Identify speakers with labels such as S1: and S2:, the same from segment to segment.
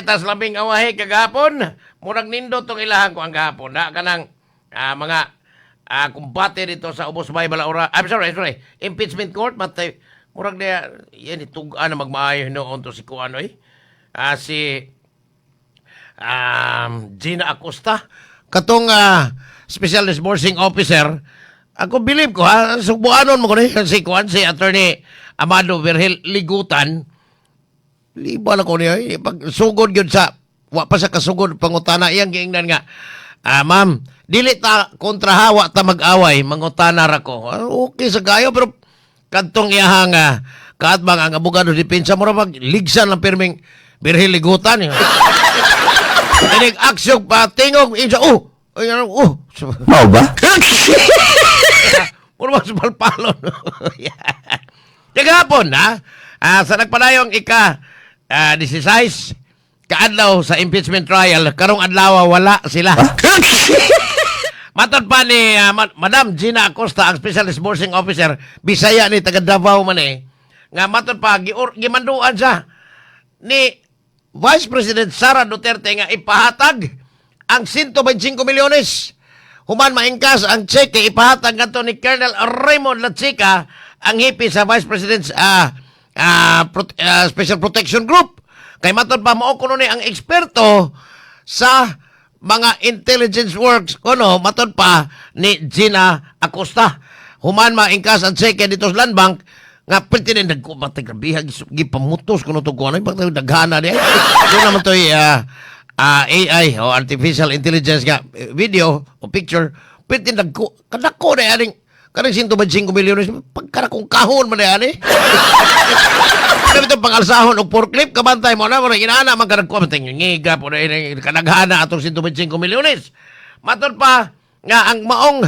S1: ta sa labing awahe kagahapon. Murag nindot tong ilahang ko ang gahapon. Na kanang mga kumbate dito sa Ubos Bay Balaura. I'm sorry, sorry. Impeachment court matay murag niya yan itug-an na magmaayo noon to si kuano eh. Si Gina Acosta katong special disbursing officer. Ako believe ko ha, sugbuanon mo ko ni si kuan, si Attorney Amado Virgil Ligutan. Liba na ko niya eh. Pag sugod yun sa wa pa sa kasugod pangutana, iyang giingnan nga, "Ma'am, dili ta kontra ha, wa ta mag-away, mangutana ra ko." Okay sa kayo, pero kadtong iyahang kaatbang ang abogado depensa, mura pag ligsan lang pirming Virgil Ligutan eh. Inig aksyon pa tingog insa, oh ay, ano, oh.
S2: Mao ba?
S1: Puro mas palpalon. Kagahapon, ha? Sa nagpadayong ika 16 kaadlaw sa impeachment trial, karong adlaw wala sila. Matod pa ni Madam Gina Acosta, ang Special Disbursing Officer, Bisaya ni, taga Davao man eh, nga matod pa, gimanduan siya ni Vice President Sara Duterte nga ipahatag ang 125 milyones. Human maingkas ang cheque, ipahatag ngadto ni Colonel Raymond Lachica, ang hepe sa Vice President's Special Protection Group. Kay matod pa, mao kuno ni ang eksperto sa mga intelligence works kuno, matod pa ni Gina Acosta. Human maingkas ang cheque dito sa Land Bank nga pwede din nagkumatay, grabe gipamutos kuno to kuno pag daghana di. Doon naman to'y AI o artificial intelligence nga video o picture, pwede nagko kadako na aning kanang 125 milyones pagkara kung kahon man ani. Ano itong pangalsahon og forklift kabantay mo na mo inaana man kanag kuha ngiga po na kadaghana atong 125 milyones. Matod pa nga ang maong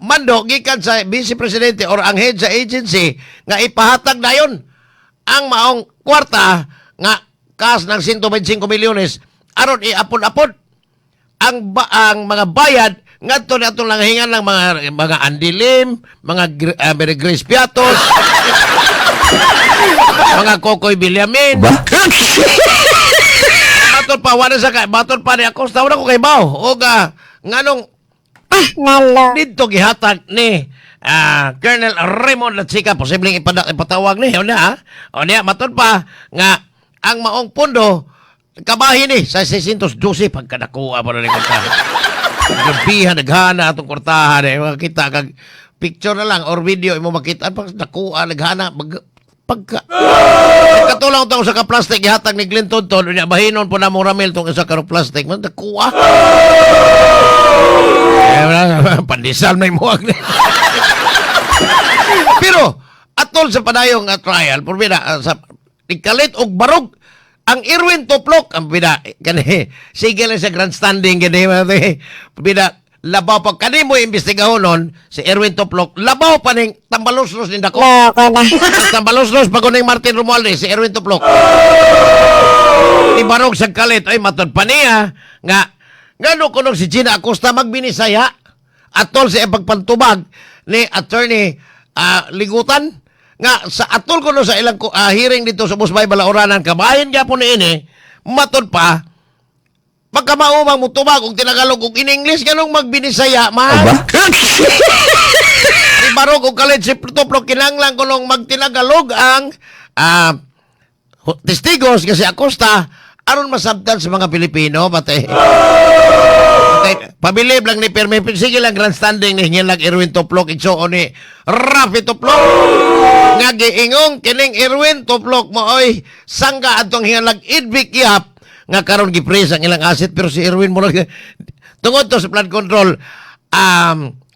S1: mando gikan sa vice presidente or ang head sa agency nga ipahatag dayon ang maong kwarta nga cash ng 125 milyones aron iapod-apod ang mga bayad ngadto ni atong langhingan ng mga Andilim, mga Mary Grace Piatos, mga Kokoy Villamin.
S2: Ba?
S1: Matod pa wala sa kay matod pa ni Acosta, wala ko kay baw og nganong
S3: Nalo.
S1: didto gihatag ni Colonel Raymond Lachica, posibleng ipatawag ni o niya ha? O niya matod pa nga ang maong pondo kabahin ni sa 612 pagkadakuha pa na ni kwartahan. Grabihan naghana atong kwartahan eh. Makita kag picture na lang or video imo makita pag nakuha naghana mag, pagka katulang tong sa ka plastic gihatag ni Glenn Tonton unya bahinon po na mo Ramil tong isa ka plastic man nakuha. Eh, wala, pandesal may muwag ni. Pero atol sa padayong nga trial, purbida sa ikalit og barog ang Erwin Tuplok, ang bida kani sige lang sa grandstanding kani bida labaw pa kani mo imbestigahon nun si Erwin Tuplok, labaw pa ning tambaloslos ni dako.
S3: Loko na.
S1: Ang tambaloslos pa ning Martin Romualdez, si Erwin Tuplok. Ibarog sa kalit ay matod pa niya nga ngano kuno si Gina Acosta magbinisaya atol sa pagpantubag ni Attorney Ligutan nga sa atol kuno sa ilang hearing dito sa Busbay Balauranan, kabahin gyapon ni ini. Matod pa, pagkamaumang mo tubag og tinagalog og in English, ganong magbinisaya man.
S2: Ba?
S1: Ibarog og kalit si Tuplok, kinahanglan kunong magtinagalog ang testigos kasi Acosta aron masabtan sa mga Pilipino pati. Okay, pabilib lang ni Perme, sige lang grandstanding ni hingin lang Erwin Tuplok igsuon ni Rafi Tuplok nga giingong kining Erwin Tuplok mooy sangga atong hingalag Idvik Yap nga karon gi-freeze ang ilang asset, pero si Erwin mo tungod to sa flood control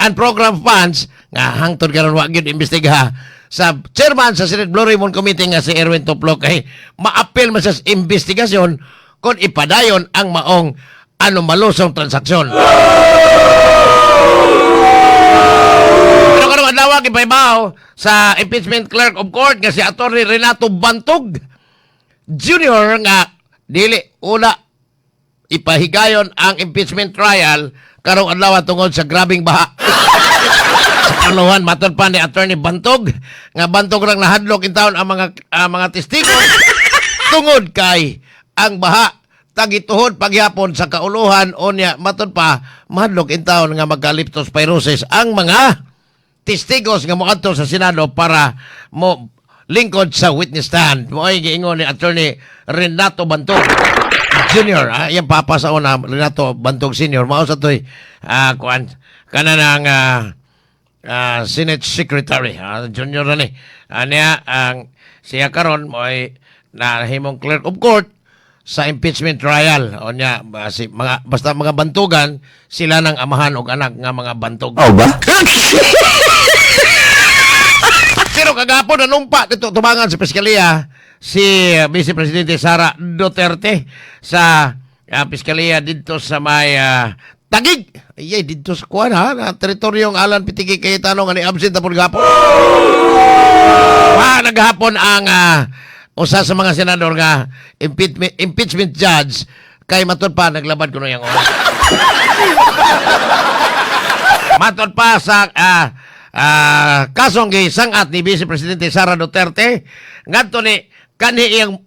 S1: and program funds nga hangtod karon wa gyud imbestiga sa chairman sa Senate Blue Ribbon Committee nga si Erwin Tuplok kay maapil man sa investigasyon kung ipadayon ang maong anomalosong transaksyon. Pero karong adlaw gipahibaw sa impeachment clerk of court nga si Attorney Renato Bantog Jr. nga dili una ipahigayon ang impeachment trial karong adlaw tungod sa grabing baha sa Carlohan. Matod pa ni Attorney Bantog nga bantog lang nahadlok in taon ang mga testigo tungod kay ang baha. Tagituhod pagyapon sa kauluhan. Unya matud pa mahadlok intawon nga magka-leptospirosis ang mga testigos nga moadto sa Senado para mo lingkod sa witness stand. Mo'y giingon ni Attorney Renato Bantog Jr. Ah, iyang papa sa una, Renato Bantog Sr. Mao sa to'y kuan kana ng Senate Secretary. Junior na ni. Niya, ang siya karon mo'y nahimong clerk of court sa impeachment trial. O niya, si, mga, basta mga bantugan, sila ng amahan og anak nga mga bantog.
S2: Oh ba?
S1: Pero kagapon nanumpa dito tubangan sa piskalya si Vice Presidente Sara Duterte sa piskalya dito sa may Taguig. Ay, dito sa kuan ha, na teritoryong Alan Pitigi Cayetano nga ni absent na pud gapon. Pa naghapon ang usa sa mga senador nga impeachment judge kay matud pa naglabad kuno yang oras. Matod pa sa kasong gisangat ni Vice Presidente Sara Duterte ngadto ni kanhi iyang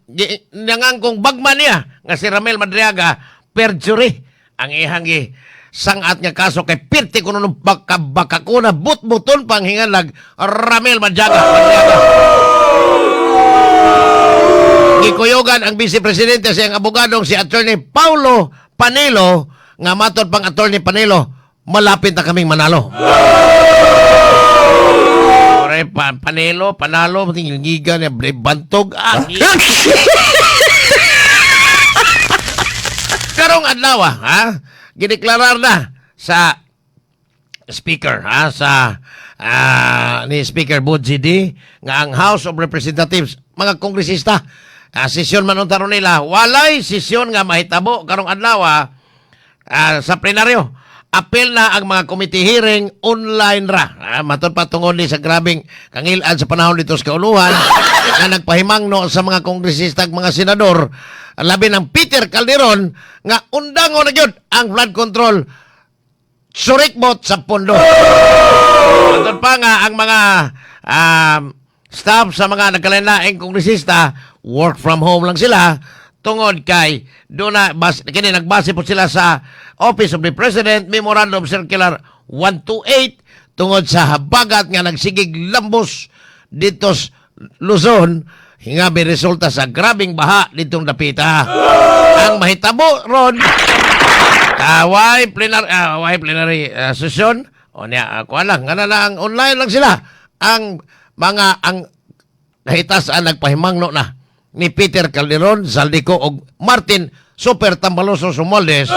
S1: nangangkong bagman niya nga si Ramil Madriaga, perjury ang iyang gi sangat nga kaso kay pirti kuno nung bakakuna but-buton pang hingalag Ramil Madriaga. Madriaga. Gikuyogan ang Vice Presidente sa iyang abogadong si Attorney Paulo Panelo nga matod pang Attorney Panelo, malapit na kaming manalo. Ore, Panelo, panalo, ngiga niya, bantog. Ah, karong adlaw, ha? Gideklarar na sa speaker ha sa ni Speaker Bojie Dy nga ang House of Representatives, mga kongresista, sesyon man unta ron nila, walay sesyon nga mahitabo karong adlaw sa plenaryo. Apil na ang mga committee hearing, online ra. Matod pa tungod ni sa grabing kangilad sa panahon dito sa kauluhan nga nagpahimangno sa mga kongresista ag mga senador, labi ng Peter Calderon, nga undangon na gyud ang flood control surikbot sa pondo. Matod pa nga ang mga staff sa mga nagkalain-laing kongresista, work from home lang sila tungod kay doon na bas, kini nagbase po sila sa Office of the President Memorandum Circular 128 tungod sa habagat nga nagsigig lambos dito sa Luzon nga may resulta sa grabing baha ditong dapita. Ang mahitabo ron, way plenary session. O niya, kuha lang, nga na lang, online lang sila. Ang mga, ang kahitas ang nagpahimangno na ni Peter Calderon, Zaldy Co og Martin Super Tambaloso Romualdez.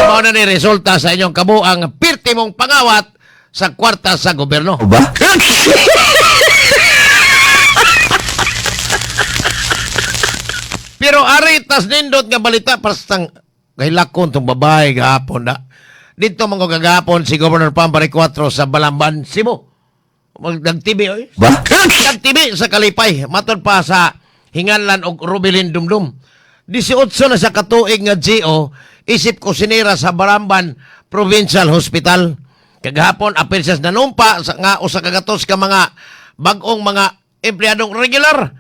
S1: Mao na ni resulta sa inyong kabuang pirti mong pangawat sa kwarta sa gobyerno.
S2: Oh ba?
S1: Pero ari tas nindot nga balita pastang kahilakon tong babae gahapon na. Dito man ko gagapon si Governor Pam Baricuatro sa Balamban, Cebu. Nagtibi oy.
S2: Ba?
S1: Nagtibi sa kalipay matod pa sa hinganlan og Rubilin Dumdum. 18 na sa katuig nga GO isip kusinera sa Balamban Provincial Hospital. Kagahapon apil siya nanumpa sa nga usa ka gatos ka mga bag-ong mga empleyadong regular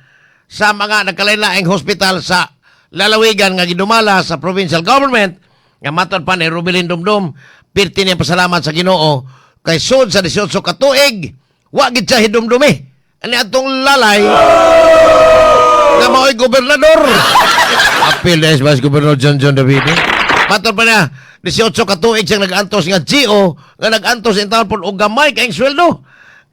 S1: sa mga nagkalain-laing hospital sa lalawigan nga gidumala sa provincial government nga matod pa ni Rubilin Dumdum, pirti niya pasalamat sa Ginoo kay sud sa 18 ka tuig wa gid siya hidumdumi ani atong lalay nga mao'y gobernador. Apil na Vice Governor John John David. Matod pa niya, 18 ka tuig siyang nag-antos nga GO, nga nag-antos in taon po og gamay kaayong sweldo.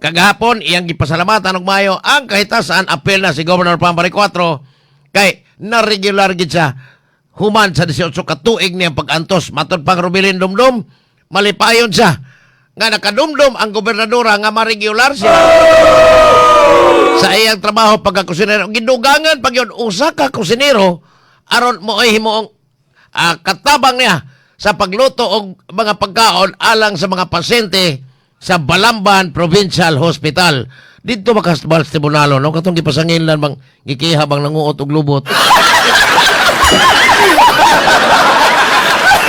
S1: Kagahapon, iyang gipasalamatan og maayo ang kahitasan. Apil na si Governor Pam Baricuatro kay na-regular gid siya human sa 18 ka tuig niyang pag-antos. Matod pang Rubilin Dumdum, malipayon siya nga nakadumdum ang gobernadora nga ma-regular siya sa iyang trabaho pagkakusinero. Gidugangan pag yun, usa ka kusinero aron mo ay himuong katabang niya sa pagluto og mga pagkaon alang sa mga pasyente sa Balamban Provincial Hospital. Dito makasbal sa tribunalo, no? Katong gipasangin lang bang gikiha bang nanguot og lubot.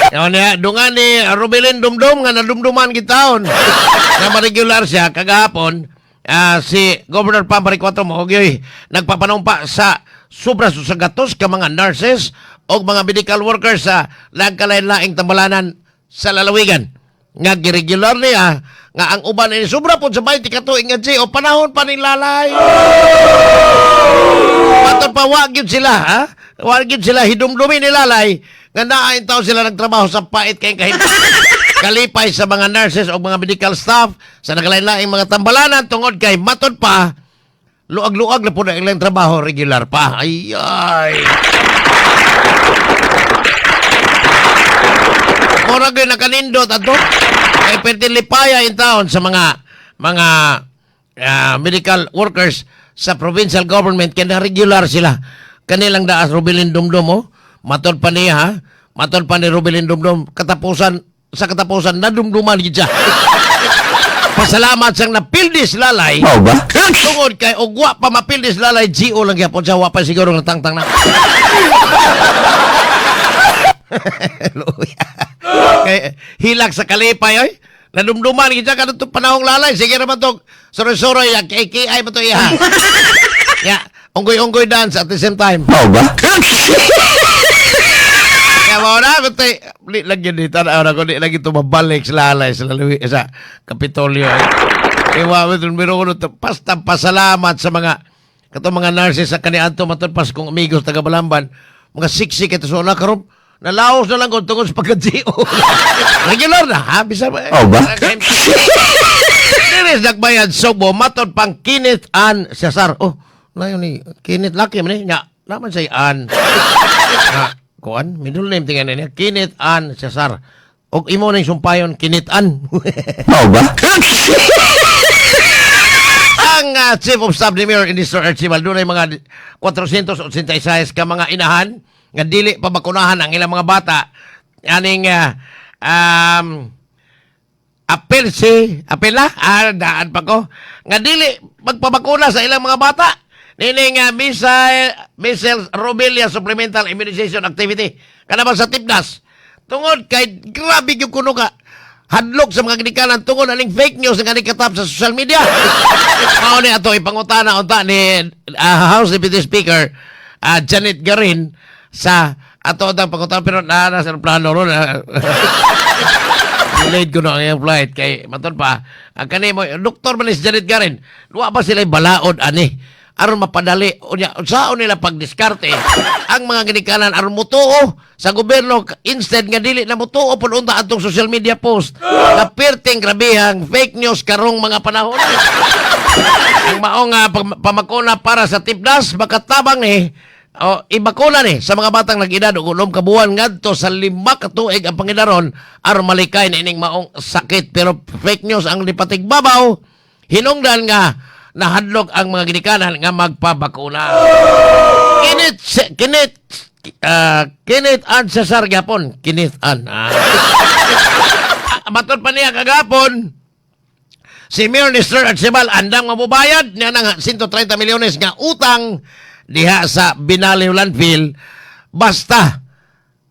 S1: Yan niya, dungan ni Rubilin Dumdum nga nadumduman gitaon na ma-regular siya kagahapon, si Governor Pam Baricuatro mo nagpapanumpa sa sobra sa gatos ka mga nurses, og mga medical workers sa nagkalain-laing tambalanan sa lalawigan. Nga giregular niya nga ang uban ini sobra pod sa 20 ka tuig nga o panahon pa ning Lalay. Matod pa, wa gyud sila, ha? Wa gyud sila hidumdumi ni Lalay nga naa taon sila nagtrabaho sa pait kay kahit kalipay sa mga nurses o mga medical staff sa nagkalain-laing mga tambalanan tungod kay matod pa luag-luag na po na ilang trabaho regular pa. Ay, ay. Murag yun nakanindot ato. Kay pwede lipaya in town sa mga medical workers sa provincial government kaya na regular sila. Kanilang daas Rubilin Dumdum, oh. Matod pa niya, ha? Matod pa ni Rubilin Dumdum katapusan sa katapusan nadumduman gid siya. Pasalamat sang napildis Lalay.
S2: Mao ba?
S1: Tungod kay og wa pa mapildis Lalay, GO lang gyapon siya, wa pa siguro natangtang na. Luya. Kay hilak sa kalipay oy. Nadumduman gid siya kadtong panahong Lalay. Sige naman to. Suroy-suroy ya KKI ba to iya. Ya, unggoy-unggoy dance at the same time.
S2: Mao ba?
S1: Kaya mao na, batay, di lang yun dito, tanaw na ko, di lang ito mabalik sa Lalay, sa Laluwi, sa Kapitolyo. Eh. Wa, pero ko, basta pasalamat sa mga, katong mga nurses sa kaniadto, matod pas kong amigos taga Balamban, mga siksik ito sa una, karon nalaos na lang ko tungod sa pagka-GO. Regular na, ha? Bisa ba?
S2: Mao ba?
S1: Diri sa Dakbayan Sugbo, matod pang Kenneth Ann Cesar. Oh, layo ni Kenneth laki man ni. Nya, naman say Ann. Nga, kuan, middle name tingnan niya. Kenneth Ann Cesar. Og imo ning sumpayon Kenneth Ann.
S2: Mao ba?
S1: Ang Chief of Staff ni Mayor Industry Archival, dunay mga 486 ka mga inahan nga dili pa bakunahan ang ilang mga bata aning apel si apela daan pa ko nga dili magpabakuna sa ilang mga bata nining missile measles rubella supplemental immunization activity kana ba sa Tipnas tungod kay grabe gyud kuno ka hadlok sa mga ginikanan tungod aning fake news nga nikatap sa social media. Mao ni ato ipangutana unta ni House Deputy Speaker Janet Garin sa ato ang pangutana, pero naa na sa plano ron. Delayed ko na ang iyang flight kay matod pa ang kani mo doktor man ni si Janet Garin, wa pa sila balaod ani aron mapadali unya unsaon nila pagdiskarte ang mga ginikanan aron mutuo sa gobyerno instead nga dili na mutuo pud unta atong social media post na perting grabehang fake news karong mga panahon. Ang maong pamakuna para sa Tipnas makatabang ni o ibakuna ni sa mga batang nag-edad og 6 ka buwan ngadto sa 5 ka tuig ang pangidaron aron malikay na ining maong sakit, pero fake news ang nipatigbabaw hinungdan nga nahadlok ang mga ginikanan nga magpabakuna. Kenneth Kenneth Kenneth Ann Cesar gyapon, Kenneth Ann. Matod pa niya kagapon, si Mayor Nestor Archival andang mabubayad niya ng 130 milyones nga utang diha sa Binaliw Landfill basta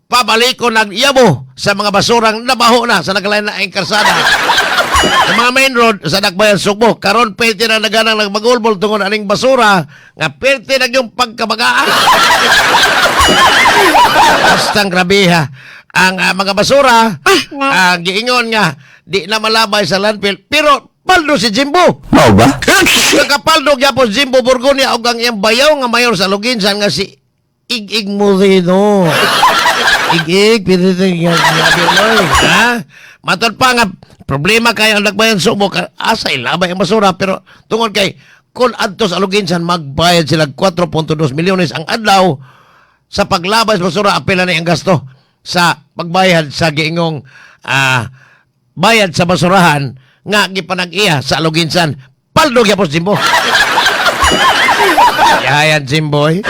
S1: pabaliko ng yabo sa mga basurang nabaho na sa nagkalain na karsada sa mga main road sa Dakbayan Sugbo. Karon pwede na naganang nagmagulbol tungod aning basura nga pwede na yung pagkabagaan. Bastang grabe ha. Ang mga basura, ang giingon nga, di na malabay sa landfill. Pero paldo si Jimbo.
S2: Mao ba?
S1: Nakapaldo gyapon Jimbo Borgonia og ang iyang bayaw nga mayor sa Luginsan nga si Ig-Ig Moreno. Ig-Ig, pinitin nga nga. Ha? Matod pa nga, problema kayo ang Dakbayan Sugbo, asa ilabay ang basura, pero tungod kay, kung adto sa Aluginsan, magbayad sila 4.2 milyones ang adlaw sa paglabay sa basura, apela na ang gasto sa pagbayad sa giingong bayad sa basurahan nga gipanag-iya sa Aluginsan. Paldo gyapon Jimbo. Yayan, Jimboy.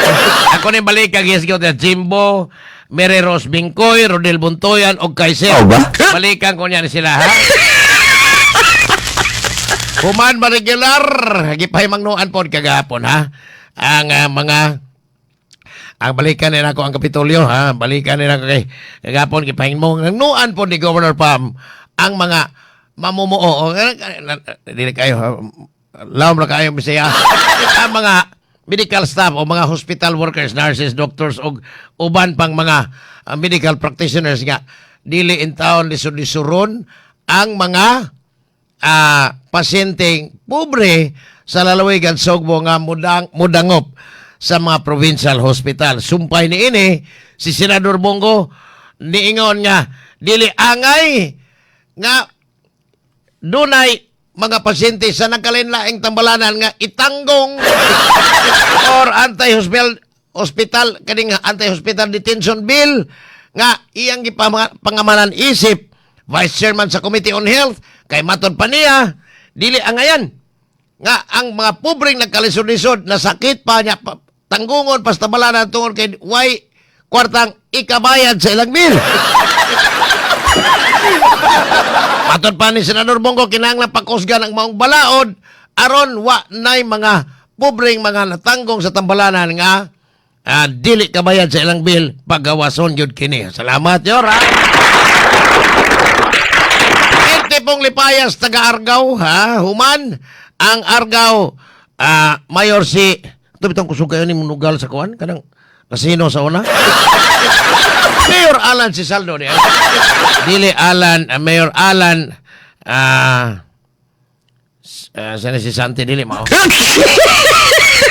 S1: Ako ni balik kag yes ko Jimbo, Mary Rose Bingkoy, Rodel Buntoyan og Kaiser.
S2: Mao ba?
S1: Balikan ko niyan sila, ha. Human ba regular, gipahimangnoan pod kagahapon, ha. Ang mga ang balikan nila ako ang Kapitolyo, ha. Balikan nila ako kay kagahapon gipahimangnoan pod ni Governor Pam ang mga mamumuo. O, dili kayo, ha. Lawom na kayo Bisaya. Ang mga medical staff o mga hospital workers, nurses, doctors og uban pang mga medical practitioners nga dili in town lisod-lisuron ang mga pasyenteng pobre sa lalawigan Sugbo nga mudangop sa mga provincial hospital. Sumpay ni ini si Senador Bong Go, niingon nga dili angay nga dunay mga pasyente sa nagkalain-laing tambalanan nga itanggong or anti-hospital hospital kaning anti-hospital detention bill nga iyang gipangamanan isip Vice Chairman sa Committee on Health, kay matod pa niya dili angayan nga ang mga pobreng nagkalisod-lisod na sakit pa niya tanggungon pa sa tambalanan tungod kay way kwartang ikabayad sa ilang bill. Matod pa ni Senador Bong Go, kinahanglan pakusgan ang maong balaod aron wa nay mga pobreng mga natanggong sa tambalanan nga dili kabayad sa ilang bill, pagawason gyud kini. Salamat, Yor, ha. Iti pong lipayas taga Argao, ha, human ang Argao mayor si ito bitong kusog kayo ni munugal sa kuan kanang kasino sa una. Mayor Alan si Saldo niya. Dili Alan, Mayor Alan sana si Santi, dili mao.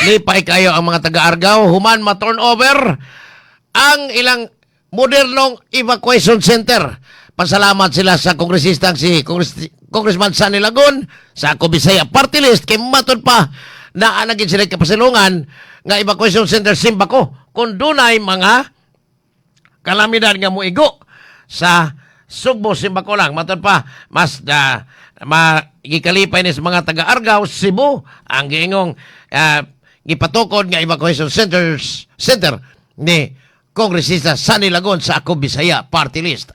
S1: Lipay kayo ang mga taga-Argao human ma-turn over ang ilang modernong evacuation center. Pasalamat sila sa kongresistang si Congressman Sonny Lagon sa Ako Bisaya Party List kay matod pa na naging sila kapasilungan nga evacuation center simbako kung dunay mga kalamidad nga muigo sa Sugbo, simbako lang. Matod pa, mas gikalipay ni sa mga taga-Argao, Cebu, ang giingong gipatukod nga evacuation center ni Kongresista Sonny Lagon sa Ako Bisaya Party List.